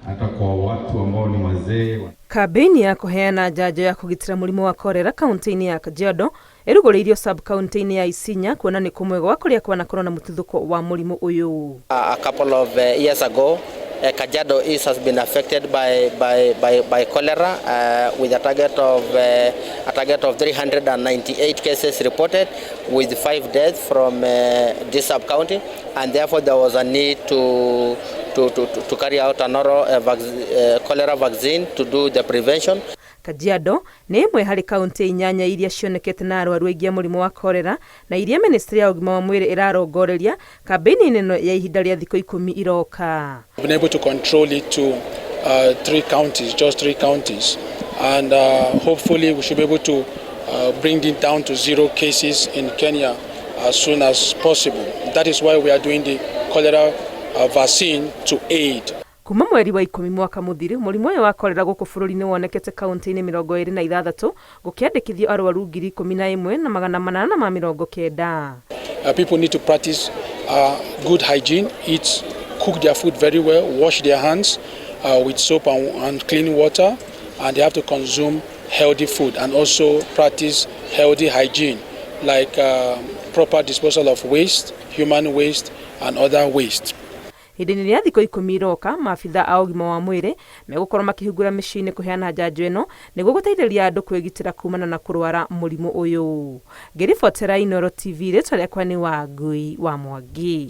Hata kwa watu ambao ni wazee. Kambĩini ya kũheana njanjo ya kũgitĩra mũrimũ wa korera kaunti-inĩ ya Kajiado ĩrugũrĩirio sub-kaunti-inĩ ya Isinya kuona nĩ kũmwe gwa kũrĩa kwanakorwo na mũtuthũko wa mũrimũ ũyũ. A couple of years ago, Kajiado East has been affected by cholera with a target of 398 cases reported, with five deaths from this sub-county, and therefore there was a need to carry out an oral cholera vaccine to do the prevention. Kajiado nĩ ĩmwe harĩ kaunti inyanya iria cionekete na arwaru aingĩ a mũrimũ wa korera na iria ministry ya ũgima wa mwĩrĩ ĩrarongoreria kambĩini-inĩ ĩno ya ihinda rĩa thikũ 10 iroka. We've been able to control it to three counties, just three counties, and hopefully we should be able to bring it down to zero cases in Kenya as soon as possible. That is why we are doing the cholera vaccine to aid. Kuma mweri wa 10 mwaka mũthiru, mũrimũ ũyũ wa korera gũkũ bũrũri-inĩ wonekete kaunti-inĩ 26, gũkĩandĩkithio arwaru 11,890. People need to practice good hygiene, eat, cook their food very well, wash their hands with soap and clean water, and they have to consume healthy food and also practice healthy hygiene, like proper disposal of waste, human waste, and other waste. Hĩndĩ-inĩ rĩa thikũ 10 iroka, maabitha a ũgima wa mwĩrĩ megũkorwo makĩhingũra mĩciĩ-inĩ kũheana njanjo ĩno nĩguo gũteithĩrĩria andũ kwĩgitĩra kumana na kũrwara mũrimũ ũyũ. Ngĩribotera Inooro TV, rĩtwa rĩakwa nĩ Wangui wa Mwangi.